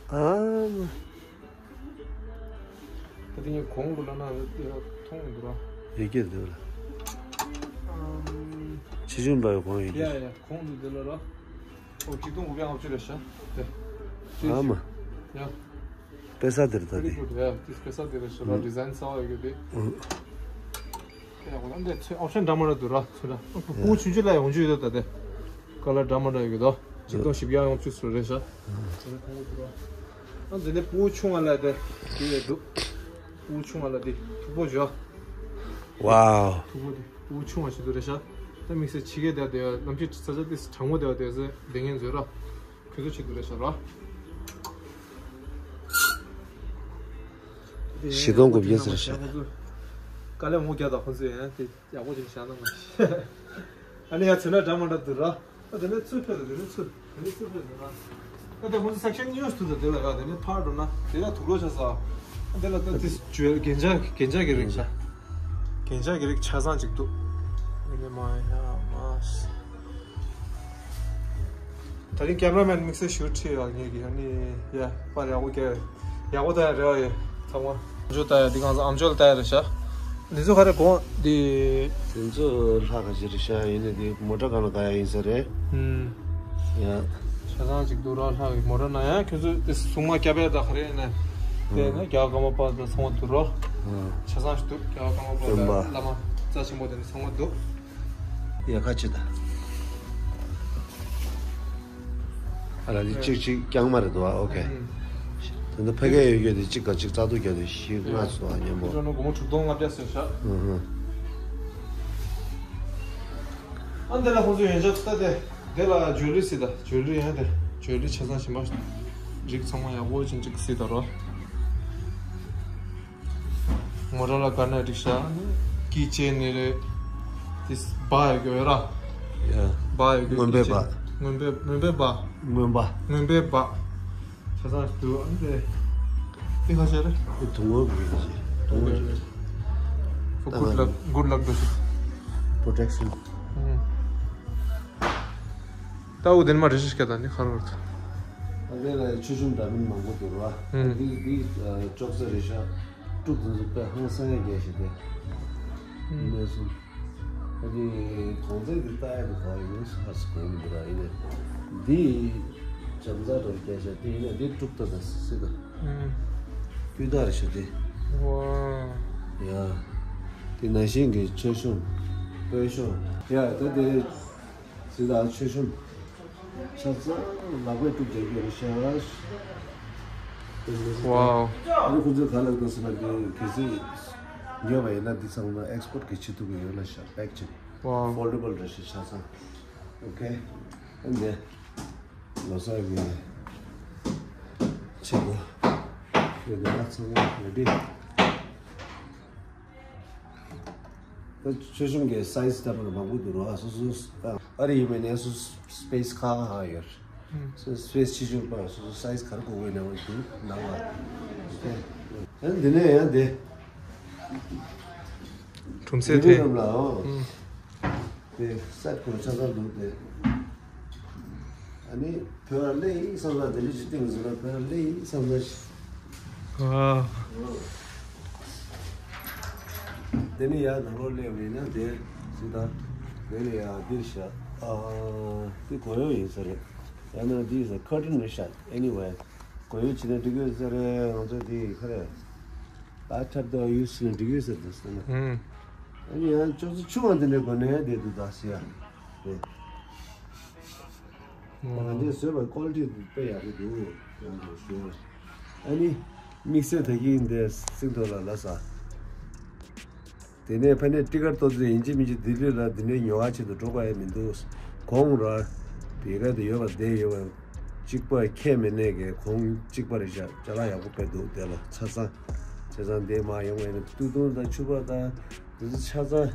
ཨ་མ། ད་དེ་ངས་གོང་དུ་ལ་ན་ཡོད་མཐོང་མི་འདུག་ར། ཡོད་ཀྱི་འདུག་ལ། ཨམ། ཆེ་ཆུང་འདྲ་བའི་གོང་ཡོད་ཀྱི། ཡ་ཡ་གོང་དུ་དེ་ལ་ར། ཨོ་ཆིག་སྟོང་དགུ་བརྒྱ་ལྔ་བཅུ་རེད་ཤག་དེ། ཨ་མ། ཡ། དཔེ་ས་དེར་ད་དེ། Very good. ཡ་དེ་དཔེ་ས་དེ་རེད་ཤག་ར། ཌི་ཛའིན་གསར་བ་ཡོད་ཀྱི་དེ། ཨུ། ཡ་འོ་ན་འདི་ཚོའི་ཨོབ་ཤན་འདྲ་མ་འདྲ་འདུག་ར་ཚོ་ལ། སྤུ་གུ་ཆུང་ཆུང་ལ་ཡོང་རྒྱུ་ཡོད་ད་དེ། ཀ་ལར་འདྲ་མ་འདྲ་ཡོད་ཀྱི་དོ། ཆིག་སྟོང་བཞི་བརྒྱ་ཡོང་རྒྱུ་སུ་རེད་ཤག་ཨ་འདི་ནས་སྤུ་གུ་ཆུང་བ་ལ་དེ་དེ་ཡོད་འདུག་སྤུ་གུ་ཆུང་བ་ལ་དེ་མཐུག་པོ་བཞག Wow. མཐུག་པོ་དེ་སྤུ་གུ་ཆུང་བ་ཞིག་འདུག་རེད་ཤག་ད་དམིགས་བསལ་ཕྱི་རྒྱལ་དེ་དེ་ནམ་རྒྱུན་ས་ཆ་དེ་གྲང་མོ་དེ་བ་དེ་ཚོ་བསྡད་མཁན་ཚོས་ར། ཁོ་ཚོ་ཆེད་དུ་རེད་ཤག་ར། བཞི་སྟོང་དགུ་བརྒྱ་ཟེར་ཤག་དཀའ་ལས་མོ་རྒྱག་དང་ཁོ་ཚོས་ཡང་དེ་ཡག་པོ་ཅིག་བཞག་ན་མ་གཞི། ཨ་ནི་ཡ་ཚོད་ན་འདྲ་མ་འདྲ་འདུག་ར། ཨ་དེ་ནས་ཚུར་ཕེབས་དང་དེ་ནས་ཚུར་དེ་ནས་ཚུར་ཕེབས་དང་ར། ཨ་དེ་ཁོ་ཚོ་སེག་ཤན་གཉིས་ཐུག་དང་དེ་ལ་ཡ་དེ་ནས་ཕར་འགྲོ་ན་དེ་ལ་དུག་ལོག་ཆགས་ས། ཨ་དེ་ལ་ད་དེ་རྒྱན་ཆ་རྒྱན་ཆ་གི་རིགས་ཤག་རྒྱན་ཆ་གི་རིགས་ཆ་ཚང་ཅིག་འདུག་ཨ་ནི་མ་ཡ་མ། ད་རིང་ཀེམ་ར་མེན་དམིགས་བསལ་ཞུ་ཁྲིད་ཡག་ངེད་ཀྱི་ཨ་ནི་ཡ་པར་ཡག་པོ་རྒྱག་ཡག་པོ་ད་ཡ་རེ་བ་ཡོད་ཚང་མ། ཨམ་ཅོག་ད་ཡ་འདི་གང་ཚང་ཨམ་ཅོག་ལ་ད་ཡ་རེད་ཤག་འདི་ཚོ་ག་རེ་གོང་འདི། དེ་ཚོ་ལྷག་ག་ཅི་རེད་ཤག་ཡིན་ནི་འདི་མོ་ཊ་གང་ལ་ག་ཡ་ཡིན་ས་རེད། ཨུམ། ཡ། ཆ་ཚང་ཅིག་འདུག་ར་ལྷག་གི་མོ་ཊ་ན་ཡ་ཁྱོད་ཚོ་དེ་སྲུང་མ་སྐྱ་བས་ད་ག་རེ་ཡིན་ན། དེ་ན་རྒྱ་གར་མ་པ་ད་ཚང་མ་འདུག་རོ། ཨུམ། ཆ་ཚང་ཞིག་འདུག་རྒྱ་གར་མ་པ་ད་སྟོན་པ། བླ་མ་རྩ་ཆེན་པོ་དེ་ཚང་མ་འདུག་ཡ་ཁ་ཆེ་ད། ཨ་ལ་འདི་གཅིག་གཅིག་རྐྱང་མ་རེད་འདུག་ཨ། ཨོ་ཁེ། ཨུམ། དེ་འདི་ཕ་གི་ཡོད་རྒྱུ་དེ་གཅིག་ག་གཅིག་རྩ་གཏོར་རྒྱག་དུས་བཞི་ལྔ་ཙམ་འདུག་ཨ་མཉམ་པོ། ཁྱོད་ནོ་སྒོར་མོ་དྲུག་སྟོང་ལྔ་བརྒྱ་ཟེར་ཤག་ཨུ་ཧུ། ཨ་འདི་ལ་ཁོང་ཚོ་ཡོན་ཆབ་ལྟ་དེ། འདི་ལ་ཇུ་ལི་སི་ད། ཇུ་ལི་ཡང་དེ། ཇུ་ལི་ཆ་ཚང་ཞིམ་པ་རིགས་ཚང་མ་ཡག་པོ་ཅན་ཅིག་སི་ད་རོ། ངོ་ར་ལ་ག་ན་རིག་ཤ། ཀི་ཅེ་ནི་རེ། དིས་བ་ཡོད་གི་ཡོད་ར། ཡ། བ་ཡོད་གི། མངོན་པའི་ཀི་ཅེ་བ། མངོན་པའི་མངོན་པའི་བ། མངོན་པ། མངོན་པའི་བ། ཆ་ཚང་ཞིག་འདུག་ཨ་འདི། འདི་ཁ་ཤས་རེད། འདི་དུང་འོག་གི་རེད། དུང་འོག་གི་རེད། Good luck, good luck to you. Protection. ད་འུ་དེ་ནས་མ་རེ་ཞིག་སྐད་དང་ནི་ཁ་རོག་ད། ཨ་དེ་ལ་ཆུ་ཤུམ་འདྲ་མིན་མང་པོ་འདུག་ར། ཨ་འདི་འདི་ཅོག་ཙེ་རེད་ཤག་དཀྲུག་དེ་ཚོ་དཔེ་ཧང་སང་ཡ་རྒྱལ་ཞིག་སྟེ། ཡིན་ནས་སོང་། ཨ་ནི་གོང་ཚད་འདི་ལྟ་ཡ་འདི་གོ་ཡིན་ནས་ཧ་སི་གོ་མི་འདུག་ར། ཡིན་ནས་འདི་བྱམས་རྩ་འདྲ་རྒྱལ་ཤག་དེ་ཡིན་ན་འདི་དཀྲུག་ད་ད་སི་ད། སྤུས་དག་རེད་ཤག་དེ། ཝ། ཡ། དེ་ནང་བཞིན་གྱི་ཆོས་ཤོམ། སྤོས་ཤོམ། ཡ་ད་དེ། ཟི་དང་ཆོས་ཤོམ། ཆ་ཚང་ལག་པས་དཀྲུག་རྒྱག་རྒྱུ་རེད་ཤག་ཝའོ། ཨ་ནི་ཁོང་ཚོས་ག་ལབ་འདུག་ཟེར་ན་དེ་གལ་སྲིད་ཉོས་པ་ཡིན་ན་འདི་ཚང་མ་ཨེག་སི་པོར་གྱི་བྱེད་ཐུབ་ཀྱི་ཡོད་ལ་ཤག་པེག་ཅིག་ཝའོ། ཕོལ་ཌེ་བལ་རེད་ཤག་ཆ་ཚང་། ཨོ་ཁེ། ཨ་འདི། ལོ་གསར་གྱི་ཆེད་དུ་ཡོད་འདུག་ང་ཚང་མ་རེ་ཌི། ད་ཆོས་ཤོམ་གྱི་སའི་ཛི་ལྟ་བུ་ལ་མང་པོ་འདུག་རོ། སོ་སོ་ཨ་རི་ཡིན་པའི་ནས་སོ་སོ་སི་པེ་སི་ཁག་ཁག་ཡོད། སོ་སོ་སི་པེ་སི་ཆེ་ཆུང་པ་སོ་སོ་སའི་ཛི་ག་རེ་དགོས་དགོས་ནས་འདུག་ནང་ལ། ཨ་འདི་ནས་ཡང་དེ། གྲུམ་ཟེ་དེ། རྣམས་ལའོ། དེ་སེ་ཊི་ཁོ་ཆ་ཚང་འདུག་དེ། ཨ་ནི་བོད་ལ་སླེབས་ཡིན་བསམ་ས་དེ་འདྲ་ཞིག་སྟེང་ཟེར་ན་བོད་ལ་སླེབས་ཡིན་བསམ་ས་ཞིག་ཨ། དེ་ནི་ཡར་ནང་ལོགས་སླེབས་ཡིན་ན་དེ་ཟེར་ད། དེ་ནི་ཡར་འདིར་བཞག་ཨ། དེ་གོ་ཡོང་ཡིན་ས་རེད། ཡང་ན་འདི་ཟེར་ཁར་ཊན་རེད་བཞག་ཨེ་ནི་ཝེ། གོ་ཡོང་བྱེད་ན་འགྲིག་གི་ཟེར་རེད། ང་ཚོ་འདི་ག་རེད། ད་ཐབ་དང་ཡུ་སི་ལ་འགྲིག་ཡོད་ཟེར་འདུག་ཟེར་ན། ཨ་ནི་ཡང་ཅོག་ཙེ་ཆུང་བ་འདི་འདྲ་གོན་ནས་བསྡད་འདུག་ད་ཟེར་ཡ་རེད། ང་འདི་བཟོས་པའི་ཀོ་ལི་ཊི་དཔེ་ཡག་པོ་འདུག་ཡང་འདུག་ཟེར། ཨ་ནི་དམིགས་བསལ་ད་གིན་འདི་སིང་ཐོ་ལ་ལ་ས། དེ་ནས་ཕ་ནས་ཊི་ཀར་ཏོ་ཙེ་ཡིན་གཅིག་མིན་གཅིག་ལྡི་ལི་ལ་འདི་འདྲའི་ཉོ་བ་ཆེད་དུ་འགྲོ་དགོས་ཡ་མི་འདུག་གོང་ར་བི་ག་དུ་ཡོད་པ་བསྡད་ཡོད་པ། གཅིག་པ་ཁས་མི་ནས་གི་གོང་གཅིག་པ་རེད་བཞག་ཅ་ལག་ཡག་པོ་དཔེ་འདུག་དེ་ལ་ཆ་ཚང་། ཆ་ཚང་དེ་མ་ཡོང་བས་ནི་སྟོད་ཐུང་དང་ཕྱུ་པ་དང་དེ་ཚོ་ཆ་ཚང་།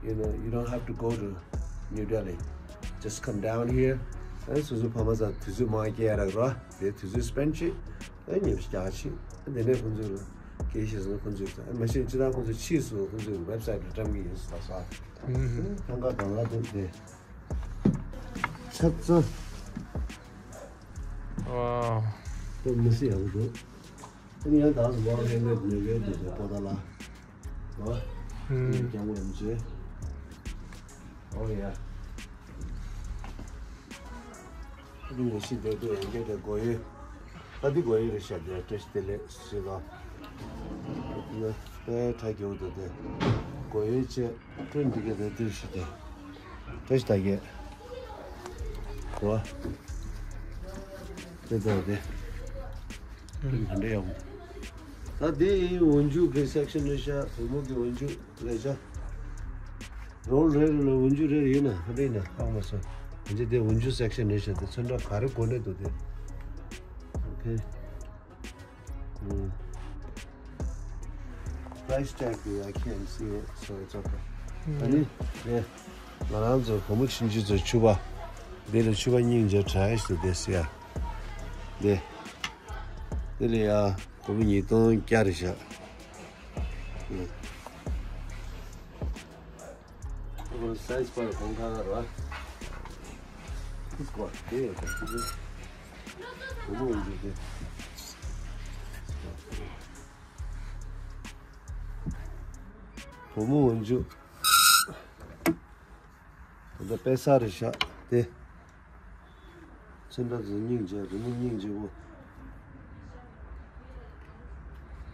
You know, you don't have to go to New Delhi. Just come down here. ཨ་སོ་སོ་ཕ་མ་ཚང་དུས་ཚོད་མང་སྐྱེལ་རག་ར་དེ་དུས་ཚོད་སྤེན་ཆེ། ཨ་ཉིན་རྒྱག་ཆེ། ཨ་དེ་ནས་ཁོང་ཚོ་ལ་སྐད་ཆ་བཤད་སོང་ཁོང་ཚོས་ཨ་མ་གཞི་ཅི་ད་ཁོང་ཚོ་ཕྱིས་སུ་ཁོང་ཚོའི་ཝེབ་སའིཊ་ལ་བཀྲམ་གི་ཡིན་ཟེར་ད་ས། ཐང་ག་གང་ག་འདུག་དེ། ཆབ་རྩ། ཨ། དེ་མི་སྲིད་ཡག་པོ་འདུག་ཨ་ནི་ཡང་ད་སུ་བང་ཧེ་ལེ་ཉོ་གེ་འདུག་དེ་པོ་ད་ལ། ཨོ། ཨ་ནི་ཀྱང་ཝེ་ཨེམ་ཇེ། ཨོ་ཡ། ཨ་ནི་ངོ་ཤེས་འདོད་འདོད་ཡང་སྐད་དེ་གོ་ཡོད། ད་འདི་གོ་ཡོད་རེད་ཤག་དེ་བཀྲ་ཤིས་བདེ་ལེགས་ཞེས་ལ། ཨ་ནི་དཔེ་གྲ་རྒྱས་འདུག་དེ། གོ་ཡོད་ཅེས་སྤྲོད་འདི་ག་དེ་འདིར་ཞུ་དེ། བཀྲ་ཤིས་ད་གེ། གོ། དེ་ལྟར་དེ། ག་འདྲ་ཡོང་། ད་དེ་འོན་ཇུ་གི་སེག་ཤན་རེད་ཤག་བུ་མོ་གི་འོན་ཇུ་ལས་བྱ། རོལ་རེ་རེ་ལ་འོན་ཇུ་རེ་རེ་ཡོད་ན་ཧ་པེ་ན་ཧ་མ་སོ། འོན་ཇུ་དེ་འོན་ཇུ་སེག་ཤན་རེད་ཤག་དེ་ཚོན་ཁྲ་ག་རེ་གོ་ནས་འདུག་དེ། ཨོ་ཁེ། ཨུམ། Price tag དེ་I can't see it, so it's okay. ཨ་ནི་རེད། ང་རང་ཚོ་བུ་མོ་ཆུང་ཆུང་ཚོ་ཕྱུ་པ། དེ་ལ་ཕྱུ་པ་སྙིང་རྗེ་དྲག་ཞིག་འདུག་དེ་སི་ཡ། དེ། དེ་ལ་ཡ་སྒོར་མོ་ཉིས་སྟོང་བརྒྱ་རེད་ཤག་ཨུམ། ཨོ་སའི་ཛི་པར་གོང་ཁ་ཁ་ར། ཁུ་སྐོར་དེ་ཡོད་ཀྱི་བུ་མོ་འོན་ཇུ་དེ། བུ་མོ་འོན་ཇུ། ད་ལྟ་དཔེ་ས་རེད་ཤག་དེ། ཚོན་ཁྲ་ཚོ་སྙིང་རྗེ་རི་མོ་སྙིང་རྗེ་པོ།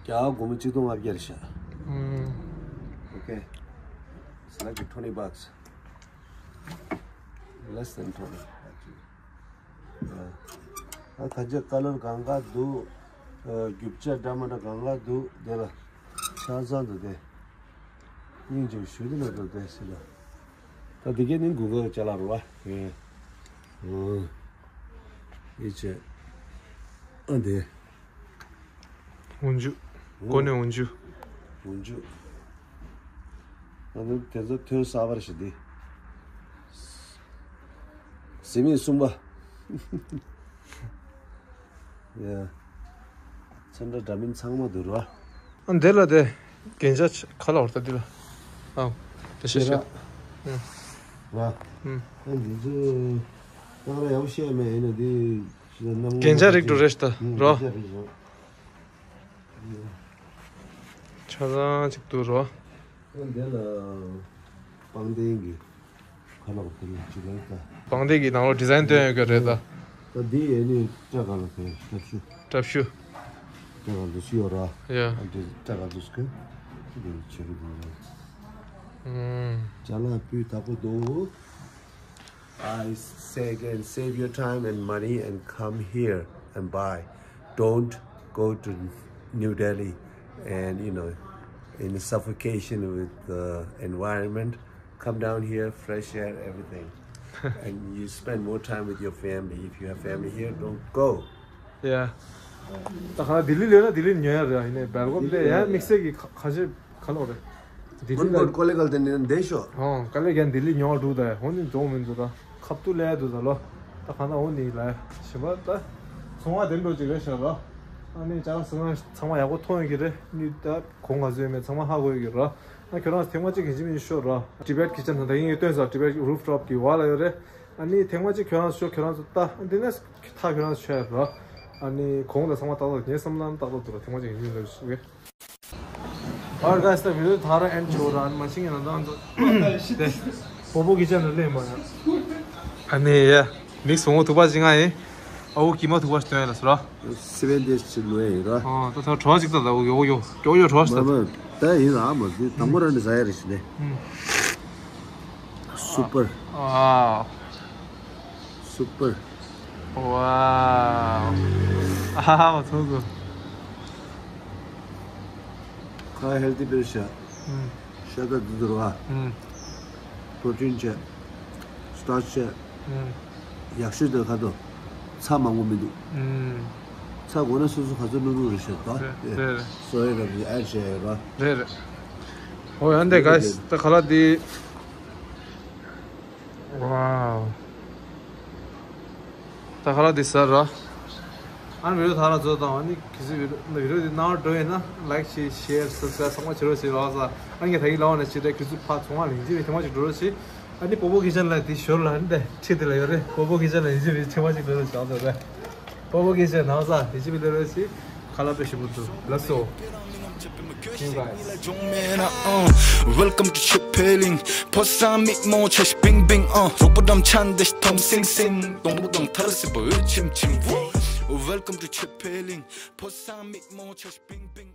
རྒྱ་གར་སྒོར་མོ་གཅིག་སྟོང་ལྔ་བརྒྱ་རེད་ཤག་ཨུམ། Okay. It's like twenty bucks. Less than twenty, actually. ཨ་ཁ་ཆེ་ཀ་ལར་གང་ག་འདུག་ཨ་རྒྱུ་ཆ་འདྲ་མི་འདྲ་གང་ག་འདུག་དེ་ལ་ཆ་ཚང་འདུག་དེ། སྙིང་རྗེ་ཞུ་དེ་ལ་འདུག་དེ་སི་ལ། ད་འདི་གས་ནི་གུ་གུལ་ཅ་ལག་རེད་པ། ཨེ། ཨོ། ཨེ་ཅེ། ཨ་འདི། འོན་ཇུ། ཨོ། གོ་ནས་འོན་ཇུ། འོན་ཇུ། ཨ་ནི་དེ་ཚོ་ཐོན་གསར་པ་རེད་ཤག་འདི། ཟི་མིག་གསུམ་པ། ཡ། ཚོན་ཁྲ་འདྲ་མིན་ཚང་མ་འདུག་ར། ཨ་འདི་ལ་དེ་རྒྱན་ཆ་ཁ་ལ་བར་ད་འདི་ལ། ཨ། དེ་ཤེས་ཤེས། ཨ། ཨ་འདི་ཚོ་ང་རང་ཡག་པོ་ཤེས་མེད་ཡིན་ན་འདི་ཤི་ན་རྒྱན་ཆ་རིགས་དྲུག་རེད་ཤག་ད་ར། རྒྱན་ཆ་རིགས་དྲུག་ཆ་ཚང་གཅིག་འདུག་ར། ཨ་འདི་ལ་པང་གདན་གྱི། ཁ་ལག་དེ་ནས་ཅི་ལ་ད། པང་གདན་གྱི་ནང་ལོགས་ཌི་ཟའིན་སྟོན་ཡོད་ཀྱི་རེད་ད། ད་འདི་ཨེ་ནི་སྐྲ་ག་ལ་ཕན་སྐྲ་ཤུ། སྐྲ་ཤུ། སྐྲ་ག་ལུས་ཡོད་ར། ཡ། ཨ་འདི་སྐྲ་ག་ལུས་ཀྱི། འདི་ཆེ་རུ་འདུག་ར། ཨུམ། ཅ་ལག་སྤུས་དག་པོ་འདུག I say again, save your time and money and come here and buy. Don't go to New Delhi and, you know, in suffocation with the environment. Come down here, fresh air, everything. And you spend more time with your family. If you have family here, don't go. Yeah. ད་ཁ་ལྡི་ལི་ལོས་ན་ལྡི་ལི་ཉོ་ཡ་རེད། ཡིན་ནའི་སྦེལ་ཀོབ་དེ་ཡང་དམིགས་བསལ་གྱི་ཁ་ཁ་ཆེ་ཁ་ལོག་རེད། ལྡི་ལི་ལ་ཀོ་ལེ་གལ་དེ་ནས་འདས་ཤོག་ཨོ་དཀའ་ལས་ཀྱང་ལྡི་ལི་ཉོ་འགྲོ་ད་འོ་ནི་འགྲོ་མི་འདུག་ད་ཁབ་ཏུ་ལས་འདུག་ད་ལོ། ད་ཁ་ན་འོ་ནི་ལ་ཞིམ་པ་ད་ཚོང་བ་དེ་འགྲོ་ཅིག་རེད་ཤག་ལོ། ཨ་ནི་ཅ་ལག་ཚང་མ་ཚང་མ་ཡག་པོ་མཐོང་ཡོད་ཀྱི་རེད། ནི་ད་གོང་ག་ཚོད་ཡོད་མེད་ཚང་མ་ཧ་གོ་ཡོད་ཀྱི་རེད། ཨ་ཁྱོད་རང་ཚོ་ཐེངས་མ་གཅིག་གིན་ཅི་མིན་ཤོར་ར། Tibet Kitchen ད་ཡིན་ཡོད་སྟོན་ས་Tibet Rooftop གི་བ་ལ་ཡོད་རེད། ཨ་ནི་ཐེངས་མ་གཅིག་ཁྱོད་རང་ཚོ་ཤོག་ཁྱོད་རང་ཚོ་ལྟ། ཨ་འདི་ནས་ཐག་ཁྱོད་རང་ཚོ་ཆོད་ཡ་ར། ཨ་ནི་གོང་ད་ཚང་མ་ཏག་ཏག་ངའི་བསམ་ལམ་ཏག་ཏག་འདུག་ར། ཐེངས་མ་གཅིག་གིན་ཅི་མིན་ལ་ཤོག་གེ། Alright guys, ད་བི་ཌི་ཡོ་ད་ར་ཨེན་ཌི་བྱེད་ར། ཨ་ནི་མ་ཤིང་ཡིན་ན་ད་ང་ཚོ་དེ་Bobo Kitchen ལ་སླེབས་མ་ཡ། ཨ་ནི་ཡ། མིག་བཟང་པོ་ཐུག་པ་ཅིག་ང་ཡིན། ཨ་བོ་ཀི་མ་ཐུག་པ་ཞིག་སྟོན་ཡ་ལ་སོ་ར། སེ་བེན་ཌེ་ཇི་ལོས་ཡིན་ར། ཨོ་ད་ཐོ་གྲོ་ཅིག་ད་ད་ཡོ་ཡོ་ཡོ་ཡོ་གྲོ་ཞིག་ད། ད་ཡིན་ར་མ་ཟི་དང་པོ་ར་ནི་ཟ་ཡ་རེ་ཞིག་ནས། Super. Wow. Super. Wow. ཨ་ཧ་ཧ་མ་ཐུག་གོ། ཁ་ཧེལ་ཐི་བེ་ཤ། ཤ་ད་དུ་དུ་ར། པྲོ་ཊིན་བྱས། སི་ཊར་ཆི་བྱས། ཡག་ཤོས་དེ་ཁ་དོ། ཚྭ་མང་པོ་མི་འདུག་ཚྭ་དགོས་ན་སོ་སོ་ག་ཚོད་བླུགས་བླུགས་རེད་ཤག་ད། རེད་རེད། སོ་ཡ་ར་བི་ཨེ་ཌི་བྱས་ཡོད་ར། རེད་རེད། ཨོ་ཡ་འདི་ག་ད་ཁ་ལག་འདི། Wow. ད་ཁ་ལག་འདི་ཟ་ར། ཨ་ནི་བི་ཌི་ཡོ་ད་ར་ཛོ་དང་ཨ་ནི་གི་སི་བི་ཌི་ཡོ་བི་ཌི་ཡོ་འདི་ནང་འགྲོ་ཡིན་ན་ལའིཀ་བྱེད། ཤེར། སབ་སི་ཀ་རའིབ་ཚང་མ་བྱེད་རོགས་བྱེད་རོགས་ཟ། ཨ་ནི་ད་གི་ལའོ་ན་བྱེད་དེ་གི་སུ་ཕ་ཚོང་བ་ལིང་ཅི་ནི་ཐེངས་མ་ཅིག་འགྲོ་རོགས་བྱེད། ཨ་ནི་པོ་པོ་ཁི་ཆན་ལ་དེ་ཞོར་ལ་ཨ་ནི་དེ་ཁྲིད་དེ་ལ་ཡོད་རེད། པོ་པོ་ཁི་ཆན་ལ་ཡིན་ཅི་བི་ཆེ་བ་ཅིག་འགྲོ་རོགས་བྱེད་ཟེར་རེད། པོ་པོ་ཁི་ཆན་ནང་ཟ་ཡིན་ཅི་བི་འགྲོ་རོགས་བྱེད། ཁ་ལག་དཔེ་ཞིམ་པོ་འདུག་ལགས་སོ། Welcome to Chippeling. ཕོ་སང་མིག་མོ་ཆེ་ཤི་པིང་པིང་། ཨ། རོགས་པ་འགྲམ་ཆན་དེ་ཐོམ་སིང་སིང་། གདོང་པོ་དང་ཐར་སི་པོ་འོད་ཆིམ་ཆིམ་བོ། Welcome to Chippeling. ཕོ་སང་མིག་མོ་ཆེ་ཤི་པིང་པིང་།